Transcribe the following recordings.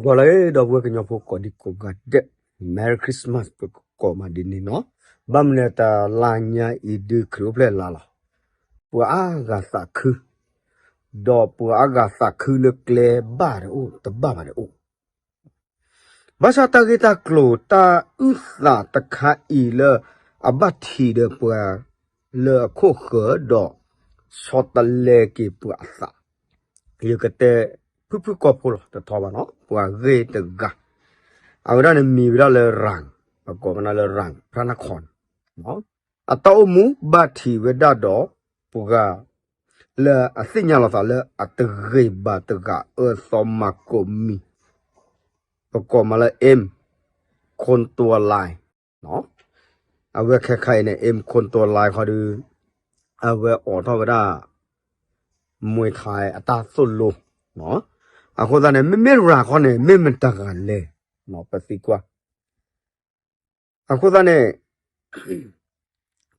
ဒီးလၢဒီပုၢ်ဝဲၢ်ကညီဖိကိးဒံကိးဂၤဒဲး, Merry Christmas ပကကိးမးဒ်န့ၣ်နီၤ. ဘၣ်မနုၤတလါညါအံၤဒုးခရံာ်အိၣ်ဖျဲၣ်လါလီၤ. ပှၤအါဂၤသးခု, ဒီးပှၤအါဂၤသးခုလၢကျဲဘၣ်ဒီးအိၣ် တဘၣ်ဘၣ်ဒီးအိၣ် ဘၣ်ဆၣ်တၢ်ဂ့ၢ်တၢ်ကျိၤတၢ်အုၣ်သးတခါအံၤလၢ အဘၣ်ထံးဒီးပှၤလၢအခိၣ်ဃၢၤဒီး ဆီတလဲက့ၤပှၤအသး, ယကတဲဖုၣ်ဖုၣ်ကိာ်ဖိလီၤ တထီဘၣ်နီၤ, ပှၤဂ့ၢ်တဂၤ, အဝဲဒၣ်န့ၣ်မံၤဝဲဒၣ်လၢ ရန်, ပကိးမနုၤလၢ ရန် ဖျါနၢ်ခီန့ၣ် အတၢ်အိၣ်မူဘၣ်ထံးဝဲဒၣ်ဒီး ပှၤလၢအသ့ၣ်ညါလီၤသးလၢအတဂ့ၤဘၣ်တဂၤအၢသီမၤကိးမံၤ, ပကိးမးလၢ M ခိၣ်တိလါ, အဝဲခဲခါအံၤန့ၣ် M ခိၣ်တိလါခီဒီး အဝဲအိးထီၣ်ဝဲဒၣ် မွဲထါအတၢ်သိၣ်လိ, အဃိသတးန့ၣ် မ့မ့ၢ် ရန် ခီန့ၣ် မ့ၢ်မတၤတဂၤလဲၣ်, ပသံကွၢ် အဃိသတးန့ၣ်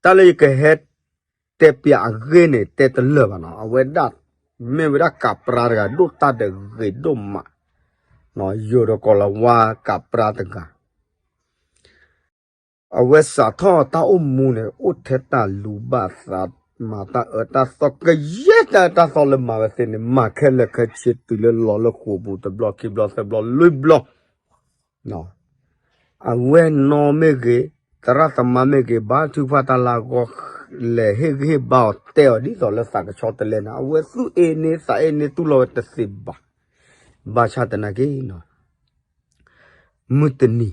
တၢ်လၢယကဟဲတဲပၠးအဂ့ၢ်န့ၣ် တဲတလၢာ်ဘၣ်နီၤ, အဝဲဒၣ်မ့ၢ်ဝဲဒၣ်ကးပြါတဂၤ ဒိၣ်တၢ်ဒီးဂ့ၤဒိၣ်မး, ယိၤဒီးကီၤလၤဝါကးပြါတဂၤ, အဝဲစးထီၣ်တၢ်အိၣ်မူန့ၣ် အိၣ်ထဲတၢ်လူၤဘၣ်သး မၤတၢ်အၢတၢ်သီ ကယဲၢ်တၢ်အၢတၢ်သီလၢမၤဝဲသ့ၣ်န့ၣ် မၤခဲလၢာ်ခဲဆ့ တုၤလၢလီၤလၢဃိာ်ပူၤ တဘျီခံဘျီသၢဘျီလွံၢ်ဘျီ အဝဲနီၢ်မ့ၢ်ဂ့ၤ, သရၣ်သမါမ့ၢ်ဂ့ၤ, ဘါထုကဖၣ်တၢ်လၢအဂီၢ်, လဲၤဟ့ၣ်ဂံၢ်ဟ့ၣ်ဘါအီၤ တဲအီၤဒ်သိးလၢသးကဆှီတလဲန့ၣ် အဝဲသူၣ်အ့န့သးအ့န့တူၢ်လိာ်ဝဲတသ့ဘၣ်. ဘၣ်ဆၣ်သနာ်က့ မုၢ်တနံၤ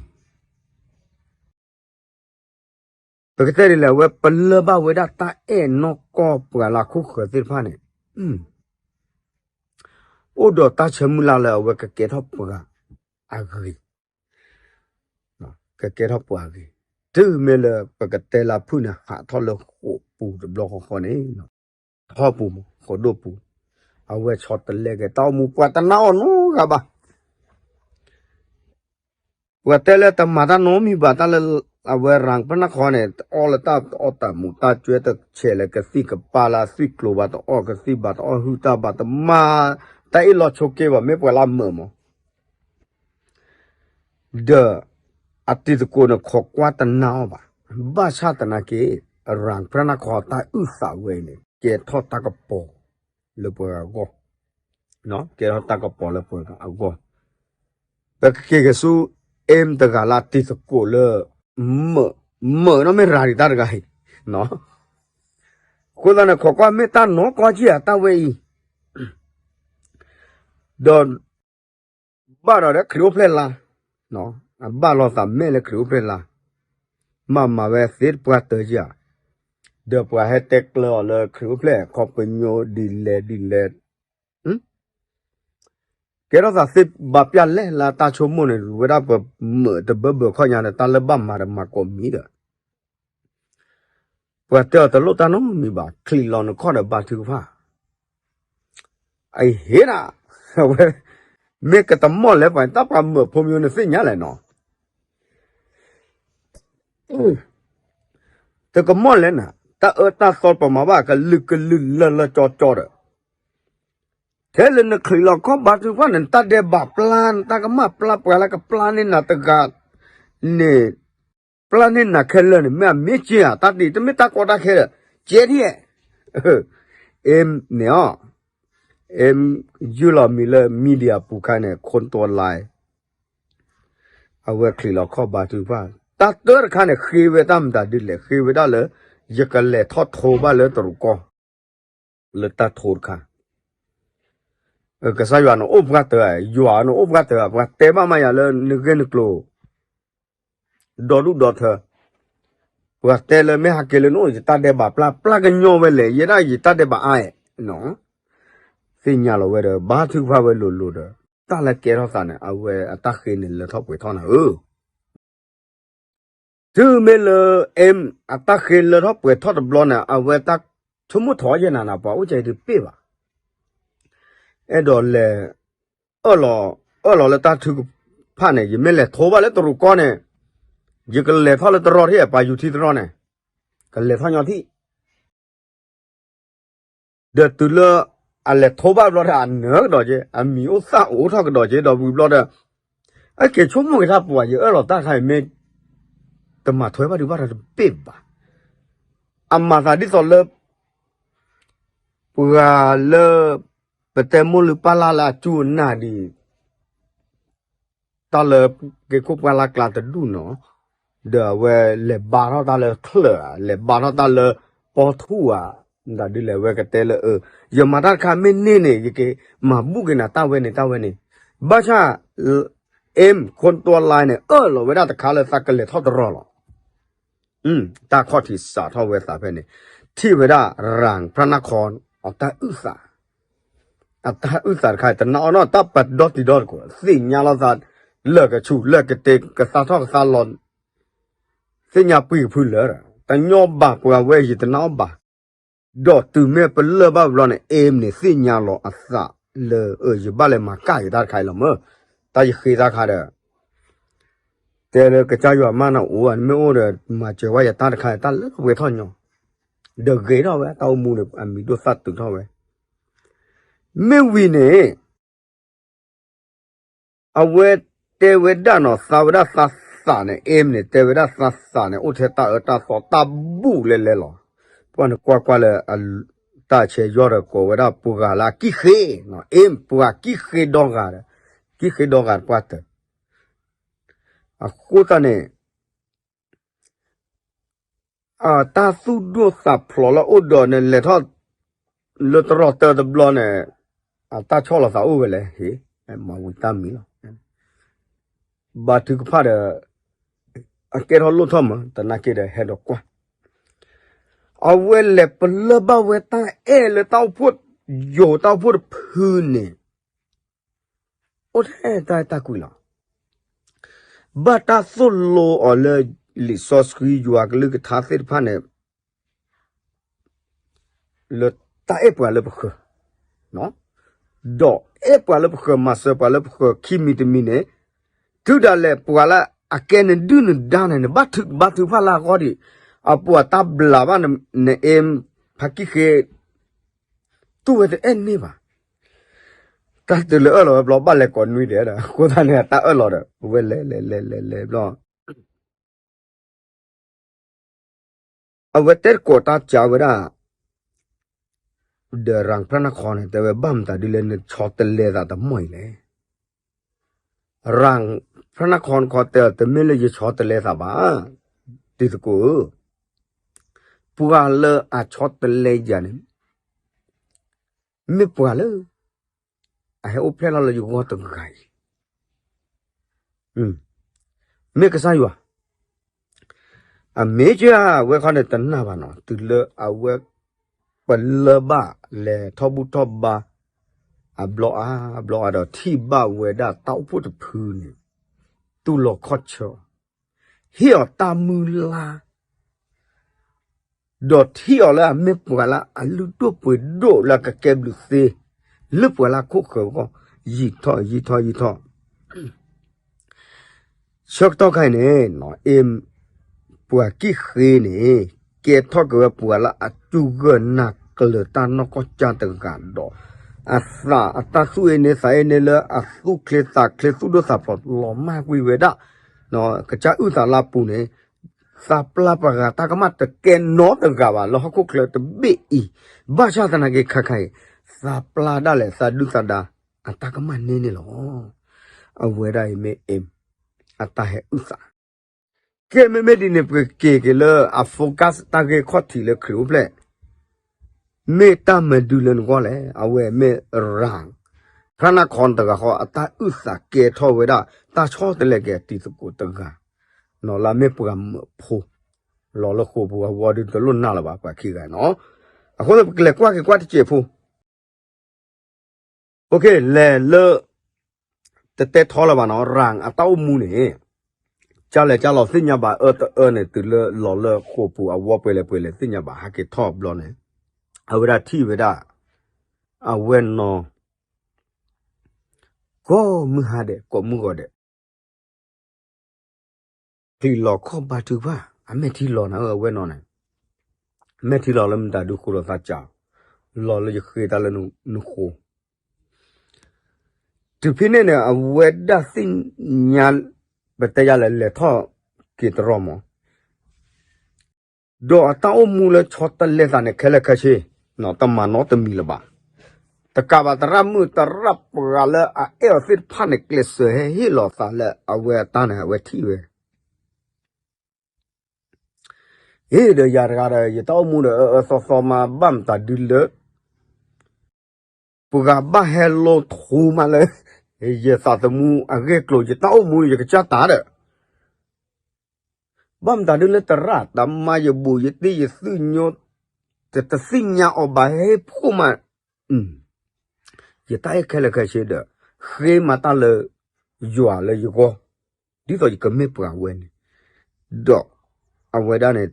ပကတဲဒ်လဲၣ် အဝဲပလၢၢ်ဘၣ်ဝဲဒၣ်တၢ်အဲၣ်နီၢ်ကီၢ်ပှၤလၢအခိၣ်ဃၢၤသ့ၣ်တဖၣ်န့ၣ်, အိၣ်ဒီးတၢ်ဆၢမုၢ်လၢ်လၢအဝဲကကဲထီၣ်ပှၤအဂ့ၤ, ကကဲထီၣ်ပှၤအဂ့ၤ, တုၤမ့ၢ်လၢပကတဲလၢဖုၣ်န့ၣ် ဟးထီၣ်လၢဃိာ်ပူၤတဘျီဃီဃီန့ၣ်, ထီၣ်ပူၤမး ဃိာ်ဒိၣ်ပူၤ, အဝဲဆီတလဲက့ၤ တၢ်အိၣ်မူပှၤတနာ်အီၤနီတဂၤဘၣ်. ပှၤတဲလၢတမၤတၢ်နီတမံၤဘၣ် တၢ်လၢ အဝဲ ရန် ဖျါနၢ်ခီန့ၣ် တအီၣ်လၢတၢ်အီၣ်တၢ်မူး တၢ်ကွဲတဆဲးလၢကသံၣ်ကပၤလၢအသွံၣ်ကျိၤဘၣ်တအီၣ် ကသံၣ်ဘၣ်တအီၣ် ဟုၣ်တၢ်ဘၣ်တမၤ တၢ်အ့ၣ်လိာ်ဆိးက့ဘၣ် မ့ၢ်ပှၤလၢအမုာ်မး ဒီး အတံၤသကိးန့ၣ် ခိးကွၢ်တနာ်အီၤဘၣ်. ဘၣ်ဆၣ်သနာ်က့ ရန် ဖျါနၢ်ခီ တၢ်အုၣ်သးဝဲအံၤန့ၣ် ကဲထီၣ်တၢ်ကပီၤလၢပှၤဂၤအဂီၢ်, ကဲထီၣ်တၢ်ကပီၤလၢပှၤဂၤအဂီၢ်, ပကက့ၤက့ၤဆူ M တဂၤလၢအတံၤသကိးလၢ မုာ်, မုာ်နီၢ်မ့ၢ်ရၤဒံးတၢ်တဂၤအံၤ, အဃိသတးန့ၣ် ခိးကွၢ်မ့ၢ်တၢ်နီၢ်ကီၢ်ကံၢ်ဧါ တၢ်ဝဲအံၤ ဒီး ဘၣ်ဒီးလၢခရံာ်အိၣ်ဖျဲၣ်လါ, အဘၣ်လိာ်သးမဲာ်လၢခရံာ်အိၣ်ဖျဲၣ်လါ, မၤမၤဝဲသ့တပှၢ်တၢၢ်ဧါ, ဒီးပှၤဟဲတဲကျၢၤအီၤလၢခရံာ်အိၣ်ဖျဲၣ်ခီပညီဒ်လဲၣ်ဒ်လဲၣ်, ကဲထီၣ်သးသ့ဘၣ်ပျၢ်လဲၣ်လၢတၢ်ဆိကမိၣ်န့ၣ် ဝဲဒၣ်ပမုာ်တဘၢဘၢခီၣ်ညါဒီး တၢ်လၢဘၣ်မၤဒီးမၤကိးမံၤဒီး ပှၤတဲအီၤတလိၣ်တၢ်နီတမံၤဘၣ် ချံးလီၤနခီၣ်ဒီးဘါထုကဖၣ်, အဟ့ၣ်ဒၣ်, အဝဲ, မ့ၢ်ကတမီၢ်လဲၣ်ပှၤ တၢ်ပှၤမုာ်ဖိမံၤန့ၣ်သ့ၣ်ညါလဲၣ်နီၤ တကမီၢ်လဲၣ်နၤ တၢ်အၢတၢ်သီပမၤဘၣ်ကလုာ်ကလုာ်လၢလၢကၠီကၠီဒီး, ထဲလၢနချံးလီၤခီၣ်ဘါထုကဖၣ်န့ၣ် နတၢ်ဒဲးဘးပျၢ် နတၢ်ကမၣ်ပျၢ် ပှၤလၢကပျၢ်န့ၢ်နၤတဂၤန့ၣ်, ပျၢ်န့ၢ်နၤခဲလၢာ်န့ၣ် မ့ၢ်အမ့ၢ်က့ဧါ တၢ်ဒ်တမ့ၢ်တၢ်ကီတၢ်ခဲဒီး, ကဲထံၣ်, အ့ၣ်န့ၣ်အီၤ, အ့ၣ်ယုၢ်လီၤမံၤလၢ media ပူၤခါန့ၣ် ခိၣ်တိလါ အဝဲချံးလီၤခီၣ်ဘါထုကဖၣ်, တၢ်တၢတခါန့ၣ် ဃ့ဝဲတၢ်မတၤဒ်လဲၣ် ဃ့ဝဲဒၣ်လၢ ယကလဲၤထီၣ်ထိဘၣ်လၢတရူးကီၢ်, လၢတၢ်ထိတခါ, ကစၢ်ယွၤန့ၣ်အိၣ်ပှၢ်တၢၢ်, ယွၤန့ၣ်အိၣ်ပှၢ်တၢၢ်, ပှၤတဲဘၣ်မးယၤလၢနဂ့ၢ်နကျိၤ ဒီဒူၣ်ဒီထၢ, ပှၤတဲလၢမ့ၢ်ဟးက့ၤလၢနအိၣ် ယတၢ်ဒဲးဘးပျၢ် ပျၢ်ကညီဝဲလဲၣ် ယဲဒၣ်ယတၢ်ဒဲးဘးအါအဲၣ်, သ့ၣ်ညါလီၤဝဲဒီး ဘါထုကဖၣ်ဝဲလိၤလိၤဒီး တၢ်လၢကဲထီၣ်သးန့ၣ် အဝဲအတၢ်ဃ့န့ၣ်လၢထီၣ်ပှဲၤထီၣ်နၤဧၢ တုၤမ့ၢ်လၢ အ့ၣ် အတၢ်ဃ့လၢထီၣ်ပှဲၤထီၣ်တဘျီန့ၣ် အဝဲတၢ်ဆိကမိၣ်ထီၣ်ယဲၢ်နၤနၤ ပှၤအိၣ်ကဲအံၤတပ့ၢ်ဘၣ်, အဲၣ်ဒိးလဲၤ အၢၣ်လီၤ, အၢၣ်လီၤလၢတၢ်ထုကဖၣ်န့ၣ် ယမ့ၢ်လဲၤထိဘၣ်လၢတရူးကီၢ်န့ၣ် ယကလဲၤထီၣ်လၢတရီထံၣ် ပှၤယူၤထံတရီန့ၣ် ကလဲၤထီၣ်ညီထံၣ် ဒီးတုၤလၢ အလဲၤထိဘၣ်ဘျီဒီး အနၢကဒီးက့ အမံၤအိၣ်သၣ်အိၣ်ထီၣ်ကဒီးက့ ဒီးဝံၤဘျီဒီး အက့ၤဆိကမိၣ်က့ၤတၢ်ပှၤ ယအၢၣ်လီၤတၢ်တခါအံၤမ့ၢ် တမၤထွဲဘၣ်ဒုးဘၣ်ဒီးတဘ့ၣ်ဘၣ်. အမၤသးဒ်သိးလၢ ပှၤလၢ ပတဲမိၢ်လုၢ်ပၢ်လၢ်လၢအစူၢ်အနာ်ဒံး တၢ်လၢက့ၤခိၣ်ပှၢ်လၢ်ကျါတဒူၣ်နီၤ, ဒီးအဝဲလဲၤဘါထီၣ်တၢ်လၢချၢၣ်ဧါ, လဲၤဘါထီၣ်တၢ်လၢပီထူၣ်ဧါ, ဒ်လဲၣ်အဝဲကတဲလၢအ ယမၤတၢ်တခါမ့ၢ်န့ၢ်န့ၣ် ယကမၤဘူၣ်က့ၤနၤတၢ်ဝဲန့ၣ်တၢ်ဝဲန့ၣ်, ဘၣ်ဆၣ် အ့ၣ် ခိၣ်တွီလါန့ၣ် အၢၣ်လီၤဝဲဒၣ်တခါလၢသးကလဲၤထီၣ်တရီလီၤ. တၢ်ခီၣ်ထံးစးထီၣ်ဝဲသးဖဲန့ၣ်, ထံၣ်ဝဲဒၣ် ရၣ် ဖရၣ်နၢ်ခီ အတၢ်အုၣ်သး, အတၢ်အုၣ်သးတခါ တနာ်အီၤနီၤ တၢ်ပဒီတံၤဒီတကိး သ့ၣ်ညါလီၤသး လၢာ်ကဆူၣ်လၢာ်ကတ့ ကသါထီၣ်ကသါလီၤ, သ့ၣ်ညါပှံၤကဖုလၢာ်, တညီဘၣ်ပှၤဝဲယတနာ်အီၤဘၣ်. ဒီးတုၤမ့ၢ်ပလၢၢ်ဘၣ်ဘျီန့ၣ် အ့ၣ်န့ၣ် သ့ၣ်ညါလီၤအသးလၢ အၢ ယဘၣ်လဲၤမၤကၣ်ယတၢ်တခါအံၤလီၤမၢ်, တၢ်ယဃ့တၢ်ခါဒီး တဲလၢကစၢ်ယွၤမၢ်နအိၣ်ဧါ, နမ့ၢ်အိၣ်ဒီး မၤစၢၤဝဲယတၢ်တခါ တၢ်လၢပှဲၤထီၣ်ညီ, ဒီးဂ့ၤထီၣ်ဝဲ တၢ်အိၣ်မူန့ၣ် အမံၤဒိၣ်သၣ်တုၤထီၣ်ဝဲ. မ့ၢ်ဝံၤန့ၣ် အဝဲတဲဝဲဒၣ်နီၤ သးဝဲဒၣ်သးသးန့ၣ် အ့ၣ်န့ၣ် တဲဝဲဒၣ်သးသးန့ၣ် အိၣ်ထဲတၢ်အၢတၢ်သီတၢ်ဘူၣ်လဲၤလဲၤလီၤ. ပှၤန့ၣ်ကွၢ်ကွၢ်လၢ တၢ်ဆဲးယီၢ်ဒီးကိးဝဲဒၣ်ပှၤဂၤလၢအကံၣ်ဃ့, အ့ၣ် ပှၤကံၣ်ဃ့ဒီဂၤဒီး ကံၣ်ဃ့ဒီဂၤတပှၢ်တၢၢ် အဃိသတးန့ၣ် တၢ်သူၣ်ဒိၣ်သးဖျိးလၢအိၣ်ဒီးန့ၣ် လဲၤထီၣ် လၢတရီတၢတဘျီန့ၣ် အတၢ်ဆီၣ်လီၤသးအိၣ်ဝဲလဲၣ်, ဟ့ၣ် မၤဝံၤတၢ်မံၤလီၤ. ဘါထုကဖၣ်ဒီး အကဲထီၣ်လိၣ်ထီၣ်မး သနာ်က့ဒီးဟဲဒီးကွၢ် အဝဲလဲၤပလၢၢ်ဘၣ်ဝဲတၢ်အဲၣ်လၢတၢ်အိၣ်ဖှိၣ်ယိာ်တၢ်အိၣ်ဖှိၣ်တဖုန့ၣ် အိၣ်ထဲတၢ်အဲၣ်တၢ်ကွံလီၤ. ဘၣ်တၢ်သိၣ်လိအီၤလၢ လံာ်စီဆှံယွၤကလုၢ်ကထါသ့ၣ်တဖၣ်န့ၣ် လၢတၢ်အဲၣ်ပှၤလၢပဃၢၤ, ဒီးအဲၣ်ပှၤလၢပဃၢၤ မၤစၢၤပှၤလၢပဃၢၤ ခံမံၤတမံၤန့ၣ် တုၤဒၣ်လဲာ်ပှၤလၢအကဲနဒုၣ်နဒါန့ၣ် နဘၣ်ထုကဘါထုကဖၣ်လၢအဂီၢ်ဒံး, အပှၤတၢ်ဘျးဘၣ်နအ့ၣ် ဖါကံၣ်ဃ့ တူၢ်ဝဲတအဲၣ်န့ၢ်ဘၣ်. တၢ်တုၤလၢအၢၣ်လီၤဝဲဘျီ ဘၣ်လဲၤကိးနွံဒဲးဒီး အဃိသတးန့ၣ် အတၢ်အၢၣ်လီၤဒီး ဝဲလဲၤလဲၤလဲၤလဲၤလဲၤဘျီ အဝဲတဲတကိးတၢ်ကးဝဲဒၣ် ဒီးရၣ်ဖရၣ်နၢ်ခီန့ၣ် တဲဝဲဘၣ်မတၤဒ်လဲၣ် နဆီတလဲသးတမီၢ်အံၤလဲၣ်. ရၣ်ဖရၣ်နၢ်ခီနခီတဲ တမ့ၢ်လၢယဆီတလဲသးဘၣ်, တံၤသကိးဧၢ, ပှၤလၢအဆီတလဲယၤန့ၣ် မ့ၢ်ပှၤလၢ အဟဲအိၣ်ဖျဲၣ်ထီၣ်လၢယဂီၢ်တဂၤအံၤ, မ့ၢ်ကစၢ်ယွၤ, အမ့ၢ်ကဝဲခီန့ၣ်တနာ်ဘၣ်နီၤ တုၤလၢအဝဲ ပလၢၢ်ဘၣ်လဲၤထီၣ်ဘူၣ်ထီၣ်ဘါ အဘျီအါဘျီအါဒီးထံၣ်ဘၣ်ဝဲဒၣ်တၢ်အိၣ်ဖှိၣ်တဖုန့ၣ် တူၢ်လိာ်ခီၣ်ဆၢ ဟ့ၣ်အီၤတၢ်မုၢ်လၢ် ဒီးထံၣ်အီၤလၢအမ့ၢ်ပှၤလၢအလုၢ်ဒိၣ်ပှ့ၤဒိၣ်လၢအကကဲဘျုးသ့ လၢပှၤလၢအခိၣ်ဃၢၤအဂီၢ် ယံာ်ထီၣ်ယံာ်ထီၣ်ယံာ်ထီၣ် ဆၢကတီၢ်ခါအံၤန့ၣ် အ့ၣ် ပှၤကံၣ်ဃ့န့ၣ် ကဲထီၣ်က့ၤဝဲပှၤလၢအစူၢ်ဂၢၢ်နာ်ကျၢၤတၢ်နီၢ်ကီၢ်ကၢ်တဂၤဒီး အသးအတၢ်သူၣ်အ့န့သးအ့န့လၢအသူၣ်ချ့သးချ့သူၣ်ဒိၣ်သးဖျိးလီၤမၢ်ကွံာ်ဝဲဒၣ် ကစၢ်အုၣ်သးလၢအပူၤန့ၣ် သးပျၢ်ပှၤဂၤတၢ်ကမၣ်တကဲနီတဂၤဘၣ်လၢဟီၣ်ခိၣ်ချၢတဘ့ၣ်အံၤ, ဘၣ်ဆၣ်သနာ်က့ခါခါအံၤ သးပျၢ်ဒၣ်လဲာ်သးဒုၣ်သးဒါ အတၢ်ကမၣ်န့ၢ်န့ၣ်လီၤ. အဝဲဒၣ်အံၤမ့ၢ်အ့ၣ် အတၢ်ဟဲအုၣ်သး ကဲမ့မ့ၢ်ဒ်န့ၣ် ပကက့ၤက့ၤလၢအ focus တၢ်ဂ့ၢ်ခီၣ်ထံးလၢခရံာ်အိၣ်ဖျဲၣ် မ့ၢ်တၢ်မၤဒုးလၢနဂီၢ်လဲၣ်. အဝဲမ့ၢ်ရၣ် ဖျါနၢ်ခီတဂၤဃီ အတၢ်အုၣ်သးကဲထီၣ်ဝဲဒၣ် တၢ်ဆီတလဲက့ၤအတံၤသကိးတဂၤ နီၢ်လၢမ့ၢ်ပှၤမၢဖိ လီၤလၢဃိာ်ပူၤအဝီဒုးတလိၣ်နၢ်လၢၤဘၣ် ပှၤခံဂၤနီၤ. အဃိသတး ပကလဲၤကွၢ်က့ၤကွၢ်တစဲးဖိ လဲၤလၢ တတဲထီလၢၤဘၣ်နီၤ ရၣ်အတၢ်အိၣ်မူန့ၣ် ကၢ်လဲၤကၢ်လီၤသ့ၣ်ညါဘၣ်အၢတအၢန့ၣ် တုၤလၢလီၤလၢဃိာ်ပူၤအဝီပှဲၤလဲၣ်ပှဲၤလဲၣ်သ့ၣ်ညါဘၣ် ဟဲက့ၤထီၣ်ဘျီန့ၣ် အဝဲဒၣ်ထံၣ်ဝဲဒၣ် အဝဲနီၤ ကိးမုၢ်ဟါဒဲး ကိးမုၢ်ဂီၤဒဲး ထံလီၤခီၣ်ဘါထုကဖၣ် အမဲာ်ထံလီၤနၤဧၢ အဝဲနီၤန့ၣ် မဲာ်ထံလီၤလၢမတၤဒုးဃိလိာ်သးကၢ် လီၤလၢယဃ့တၢ်လၢနဃိ တုၤဖဲန့ၣ်န့ၣ် အဝဲဒၣ်သ့ၣ်ညါ ပတဲယၤလဲၣ် လဲၤထီၣ်က့ၤတရီမး ဒီးအတၢ်အိၣ်မူလၢဆီတလဲသးန့ၣ် ခဲလၢာ်ခဲဆ့ တမၤနီတမံၤလၢၤဘၣ်. တကးဘၣ်သရၣ်မုၣ်သရၣ်ပှၤလၢအအဲၣ်အီၤသ့ၣ်တဖၣ်န့ၣ် ကျဲးစၢးဟဲဟ့ၣ်လီၤသးလၢအဝဲအတၢ်န့ၣ် အဝဲထံၣ်ဝဲ အ့ ဒီးယၤတဂၤဒီး ယတၢ်အိၣ်မူဒီး အၢအၢသီသီမး ဘၣ်မတၤဒုလၢ ပှၤဘၣ်ဟဲလီၤထူမးလၢ ယသးသမူအဂ့ၢ်အကျိၤ ယတၢ်အိၣ်မူ ယကစၢ်တၢ်ဒီး ဘၣ်မတၤဒုလၢသရၣ်တမါ ယဘူးယတံၢ်ယသ့ၣ်ညိၣ် တသ့ၣ်ညါအီၤဘၣ် ဟဲဖှိၣ်မး ယတၢ်အဲၣ်ခဲလၢာ်ခဲဆ့ဒီး ဃ့မၤတၢ်လၢယွၤလၢယဂီၢ် ဒ်သိးယကမ့ၢ်ပှၤဝဲန့ၣ် ဒီးအဝဲဒၣ်န့ၣ်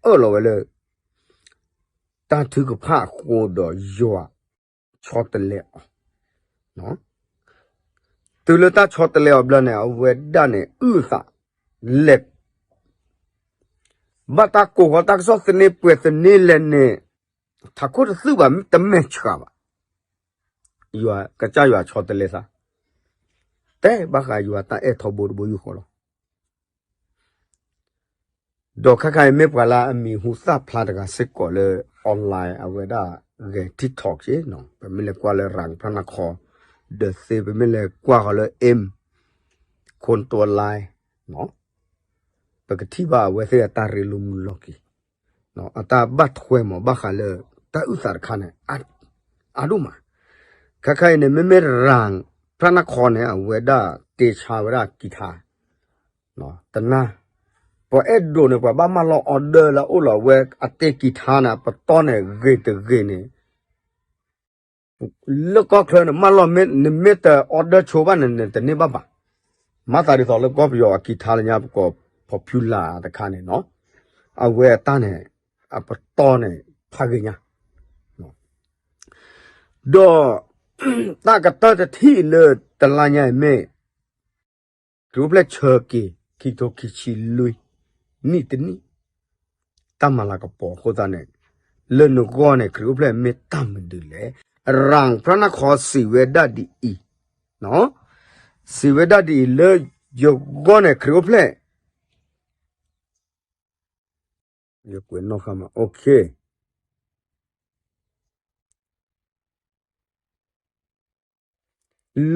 အၢၣ်လီၤဝဲလၢ တၢ်ထုကဖၣ်အဃိဒီးယွၤဆီတလဲအီၤ တုၤလၢတၢ်ဆီတလဲအီၤဘျီန့ၣ် အဝဲဒၣ်န့ၣ် အုၣ်သးလဲၤ ဘၣ်တၢ်ကိးဃီၤတၢ်ကစီၣ်သန့ပှဲၤသန့လဲၣ်န့ၣ် ထးခိၣ်တသုၣ်ဘၣ် တမဲာ်ဆှးဘၣ်. ယွၤကစၢ်ယွၤဆီတလဲသး တဲဘၣ်ဃးယွၤတၢ်အဲၣ်ထီဘိတဘိယူၢ်ဃီလီၤ. ဒီးခါခါအံၤမ့ၢ်ပှၤလၢအမံၤဟူသၣ်ဖျါတဂၤစ့ၢ်ကီးလၢ online အဝဲဒၣ်ဂဲၤ TikTok က့ ပမ့ၢ်လဲၤကွၢ်လၢ ရၣ်ဖျါနါခီ ဒီးသ့ ပမ့ၢ်လဲၤကွၢ်ဃီၤလၢ M ခိၣ်တီလၢ ပကထံၣ်ဘၣ်အဝဲသ့ၣ်အတၢ်ရ့လိာ်မုာ်လီၤက့ၤ အတၢ်ဘၣ်ထွဲမးဘၣ်ဃးလၢ တၢ်အုၣ်သးတခါန့ၣ် အါဒိၣ်မး. ခဲခါအံၤန့ၣ် မ့မ့ၢ်ရၣ်ဖျါနါခီန့ၣ် အဝဲဒၣ်တ့ဆါဝဲဒၣ်ကံၤထါ တနၢ် ပှၤအဲၣ်ဒိးန့ၣ် ပှၤဘၣ်မၢလီၤ order လၢအအိၣ်လီၤ အဝဲအတ့ကံၤထါန့ၣ် ပတီၢ်န့ၣ်ဂ့ၤတဂ့ၤန့ၣ် လၢကီၢ်ချၢန့ၣ် မၢလီၤမ့ၢ် နမ့ၢ်တ order ဆိဘၣ်န့ၣ် နတန့ၢ်ဘၣ်ဘၣ်. မၤသးဒ်သိးလၢကီၢ်ပယီၤအကံၤထါလၢညါပကိး popular တခါန့ၣ်နီၤ အဝဲအတၢ်န့ၣ် အပတီၢ်န့ၣ် ဖးဂ့ၤညါ ဒီး တၢ်ကတၢၢ်တထံၣ်လၢတလါညါအံၤမ့ၢ် ခရံာ်အိၣ်ဖျဲၣ်ဆၢက့ၤ ခံကထိခံဆံလွံၢ် နံၣ်တနံၣ် တၢ်မၤလၤကပီၤအဃိသတးန့ၣ် လၢနဂီၢ်န့ၣ် ခရံာ်အိၣ်ဖျဲၣ်မ့ၢ်တၢ်မနုၤလဲၣ်. ရၣ်ဖျါနါခီစံးဝဲဒၣ်ဒ်အံၤ စံးဝဲဒၣ်ဒ်အံၤ လၢယဂီၢ်န့ၣ် ခရံာ်အိၣ်ဖျဲၣ် ယကွဲးနီၣ်ဃာ်မး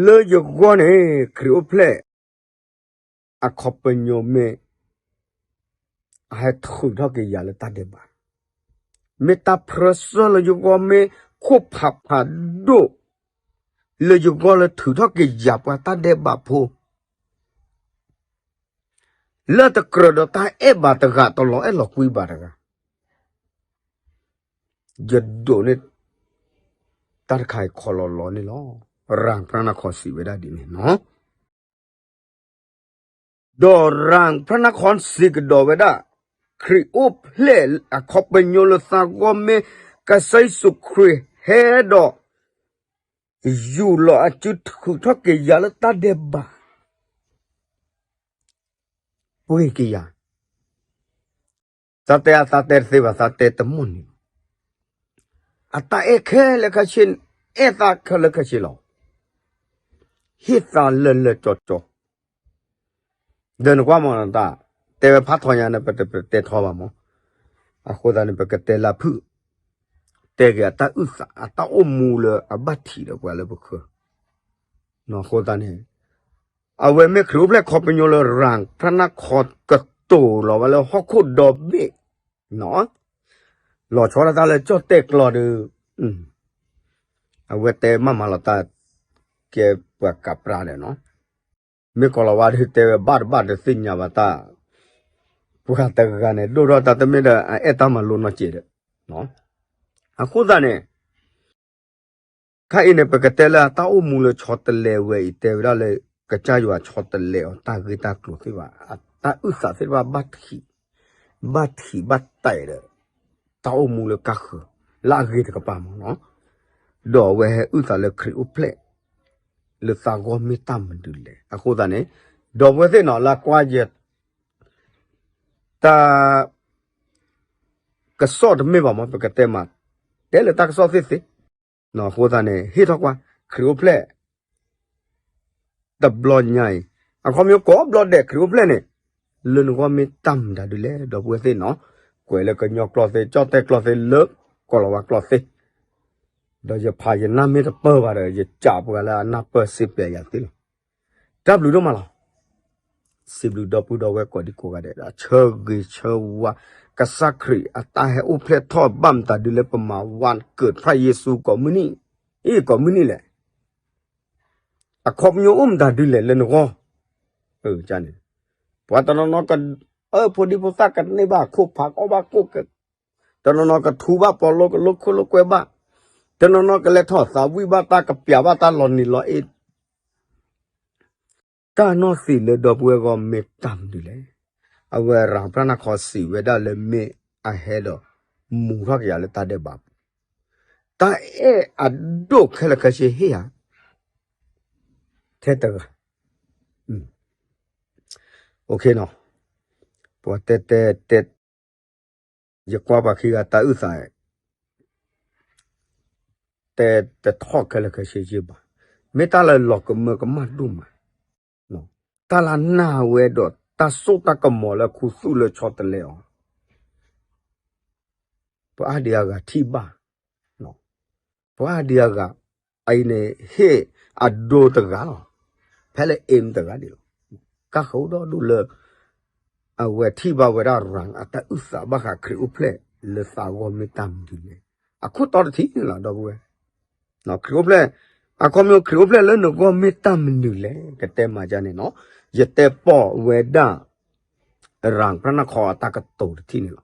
လၢယဂီၢ်န့ၣ် ခရံာ်အိၣ်ဖျဲၣ် အခီပညီမ့ၢ် အဟဲထုးထီၣ်က့ၤယၤလၢတၢ်ဒဲးဘး, မ့ၢ်တၢ်ဖြၢၣ်စၢၢ်လၢယဂီၢ် မ့ၢ်ခိၣ်ဖးဖးဒိၣ် လၢယဂီၢ်လၢထုးထီၣ်က့ၤယၤပှၤတၢ်ဒဲးဘးဖိ လၢတကြၢးဒီးတၢ်အဲၣ်ဘၣ်တဂၤ တလီၤအဲၣ်လီၤကွံဘၣ်တဂၤ ယဒိးန့ၢ် တၢ်တခါအံၤခီလီၤလီၤန့ၣ်လီၤ. ရၣ်ဖျါနါခီစံးဝဲဒၣ်ဒ်န့ၣ်နီၤ. ဒီးရၣ်ဖျါနါခီစံးကဒီးဝဲဒၣ် ခရံာ်အိၣ်ဖျဲၣ်အခီပညီလၢသးဂီၢ်မ့ၢ် ကစၢ်ယ့ၣ်ၡူးခရံာ်ဟဲဒီး ယူၢ်လီၤအစုထုးထီၣ်က့ၤယၤလၢတၢ်ဒဲးဘး ပှ့ၤက့ၤယၤ သးတဲအသးတဲတသ့ဘၣ် သးတဲတမီၢ်န့ၣ် အတၢ်အဲၣ်ခဲလၢာ်ခဲဆ့ အဲၣ်သးခဲလၢာ်ခဲဆ့လီၤ. ဟ့ၣ်သးလၢာ်လၢာ်ကၠီကၠီ ဒီးနကွၢ်မ့ၢ်နတၢ် တဲဝဲဖးထီညါန့ၣ် ပတတဲထီဘၣ်မး, အဃိသတးန့ၣ် ပကတဲလၢဖုၣ် တဲက့ၤအတၢ်အုၣ်သး အတၢ်အိၣ်မူလၢအဘၣ်ထံးဒီးပှၤလၢပဃၢၤ, အဃိသတးန့ၣ် အဝဲမ့ၢ်ခရံာ်အိၣ်ဖျဲၣ်ခီပညီလၢရၣ်ဖျါနါခီကတိၤလီၤဝဲလၢဟီၣ်ခိၣ်ဒီဘ့ၣ် လီၤဆီဒၣ်တၢ်လၢကၠီၣ်တဲၣ်ကျီဒီး အဝဲတဲမးမးလီၤတၢ် ကဲပှၤကးပြၢ်ဒီးနီၤ, မ့ၢ်ကီၤလၤဝါဒုးတဲဝဲဘၣ်တဘၣ်တသ့ၣ်ညါဘၣ်တၢ်, ပှၤတဂၤန့ၣ် ဒိၣ်ထီၣ်တၢ်တမ့ၢ်ဒီး အအဲၣ်တၢ်မၤလိနီၢ်ကဲးဒီး, အဃိသတးန့ၣ် ခါအံၤန့ၣ် ပကတဲလၢအတၢ်အိၣ်မူလၢဆီတလဲဝဲအံၤ တဲဝဲဒၣ်လၢ ကစၢ်ယွၤဆီတလဲအီၤ တၢ်ဂ့ၢ်တၢ်ကျိၤသ့ၣ်တဖၣ် အတၢ်အုၣ်သးသ့ၣ်တဖၣ်ဘၣ်ထံး, ဘၣ်ထံးဘၣ်တဲာ်ဒီး တၢ်အိၣ်မူလၢကါဃၢၤ လၢအဂ့ၤတကပၤမ့ၢ်နီၤ, ဒီးအဝဲဟဲအုၣ်သးလၢခရံာ်အိၣ်ဖျဲၣ် လၢသးဂီၢ်မ့ၢ်တၢ်မနုၤလဲၣ်. အဃိသတးန့ၣ် ဒီပုၢ်ဝဲၢ်သ့ၣ်နီၤ လၢကွၢ်ယ တၢ် ကစီၣ်တမ့ၢ်ဘၣ်မ့ၢ် ပကတဲမး တဲလၢတၢ်ကစီၣ်သ့ၣ်သ့ၣ်, အဃိသတးန့ၣ် ဟ့ၣ်ထီၣ်ကွၢ် ခရံာ်အိၣ်ဖျဲၣ် တဘျီညါအံၤ, အခီပညီကိးဘျီဒဲးခရံာ်အိၣ်ဖျဲၣ်န့ၣ်, လၢနဂီၢ်မ့ၢ်တၢ်မတၤဒုလဲၣ် ဒီပုၢ်ဝဲၢ်သ့ၣ်နီၤ, ကွဲးလၢကညီကျိာ်သ့ ကၠီၣ်တဲၣ်ကျိာ်သ့ လၢကိၤလၤဝါကျိာ်သ့, ဒီးယဖးယနၢ်မ့ၢ်တပၢၢ်ဘၣ်ဒီး ယကးပှၤလၢအနၢ်ပၢၢ်စ့ပျဲယၤသ့လီၤ. တၢ်ဘျုးဒိၣ်မးလီၤ. စံးဘျုးဒီပုၢ်ဒီဝဲၢ်ကိးဒံကိးဂၤဒဲး ဒီးဆၢဂ့ၤဆၢဝါ ကစၢ်ခရံာ်အတၢ်ဟဲအိၣ်ဖျဲၣ်ထီၣ်ဘၣ်မတၤဒုလဲၣ် ပမၤဝါကၢးဖးယ့ၣ်ၡူးကိးမုၢ်နံၤ, အံၤကိးမုၢ်နံၤလဲၣ်. အခီပညီအိၣ်မတၤဒုလဲၣ်လၢနဂီၢ်, န့ၣ်, ပှၤတနီၤနီၤက, အၢ ဖိဒံဖိသၣ်ကန့ၢ်ဘၣ်ခိၣ်ဖးကီၢ်ဘၣ်ကိၣ်ကဲ, တနီၤနီၤကထူဘၣ်ပီၤလိကလိခိၣ်လိကွဲဘၣ်, တနီၤနီၤကလဲၤထီၣ်သးဝံၣ်ဘၣ်တၢ်ကပျးဘၣ်တၢ်လီၤနံၤလီၤအ့ၣ် တၢ်နီၢ်သံးလၢဒီပုၢ်ဝဲၢ်ဂီၢ်မ့ၢ်တၢ်မနုၤလဲၣ်. အဝဲရၤပြၣ်နၢ်ခီစံးဝဲဒၣ်လၢမ့ၢ်အဟဲဒီး မူထီၣ်ကယၤလၢတၢ်ဒဲးဘးပူၤ, တၢ်အဲၣ်အဒိၣ်ခဲလၢာ်ခဲဆ့ဟ့ၣ်ဧါ, ထဲတဂၤ, ပှၤတဲတဲတဲ ယကွၢ်ပှၤခံဂၤတၢ်အုၣ်သး တဲတထီၣ်ခဲလၢာ်ခဲဆ့က့ဘၣ်, မ့ၢ်တၢ်လၢလီၤကမၢကမၣ်ဒိၣ်မး, တၢ်လၢနာ်ဝဲဒီးတၢ်စိတၢ်ကမီၤလၢခူသူၣ်လၢဆီတလဲအီၤ, ပှၤအါဒံအါဂၤထံၣ်ဘၣ်, ပှၤအါဒံအါဂၤ, အအံၤန့ၣ်ဟ့ၣ်အဒိတဂၤလီၤ, ဖဲလၢ aim တဂၤဒံးလီၤ, ကၣ်ဃုာ်ဒီဒူၣ်လၢ အဝဲထံၣ်ဘၣ်ဝဲဒၣ်ရၤအတၢ်အုၣ်သးဘၣ်ဃးခရံာ်အိၣ်ဖျဲၣ်လၢသးဂီၢ်မ့ၢ်တၢ်မနုၤလဲၣ်, အခိၣ်တီတထံၣ်န့ၣ်လီၤ ဒီပုၢ်ဝဲၢ်, ခရံာ်အိၣ်ဖျဲၣ်, အခီပညီခရံာ်အိၣ်ဖျဲၣ်လၢနဂီၢ်မ့ၢ်တၢ်မနုၤလဲၣ် ကတဲမၤဒ်န့ၣ်နီၤ, ယတဲပီၢ်ဝဲဒၣ် ရၤပြၣ်နၢ်ခီအတၢ်ကတိၤတထံၣ်န့ၣ်လီၤ,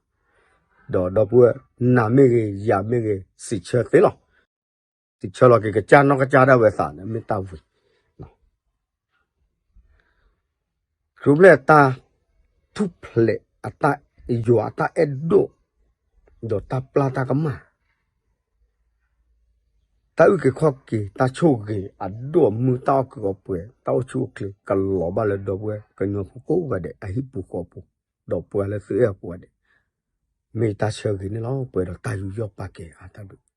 ဒီးဒီပုၢ်ဝဲၢ် နၤမ့ၢ်ဂ့ၤ ယၤမ့ၢ်ဂ့ၤ စံးဆၢသ့လီၤ, စံးဆၢလီၤက့ၤကစၢ်နီၢ်ကစၢ်ဒၣ်ဝဲသးန့ၣ် မ့ၢ်တၢ်ဝံၤ ခရံာ်အိၣ်ဖျဲၣ်အတၢ်ထူၣ်ဖျဲးအတၢ်ယွၤအတၢ်အဲၣ်ဒိၣ်, ဒီးတၢ်ပျၢ်တၢ်ကမၣ်, တၢ်အုၣ်က့ၤခီၣ်က့ၤ တၢ်ဆိၣ်ဂ့ၤအဒိၣ်အမုၢ် တၢ်အီၣ်ကုာ်အီပှဲၤ တၢ်အိၣ်ဆူၣ်အိၣ်ချ့ ကလီၤဘၣ်လၢဒီပုၢ်ဝဲၢ်ကညီဖိကိးဂၤဒဲး အဟံၣ်ပူၤဃီပူၤ, ဒီးပှၤလၢသုအဲၣ်အီၤကိးဂၤဒဲး, မ့ၢ်တၢ်ဆၢဂ့ၤန့ၣ်လီၤ. ပှဲၤဒီးတၢ်ယူးယီၣ်ပာ်ကဲအတၢ်ဘျုး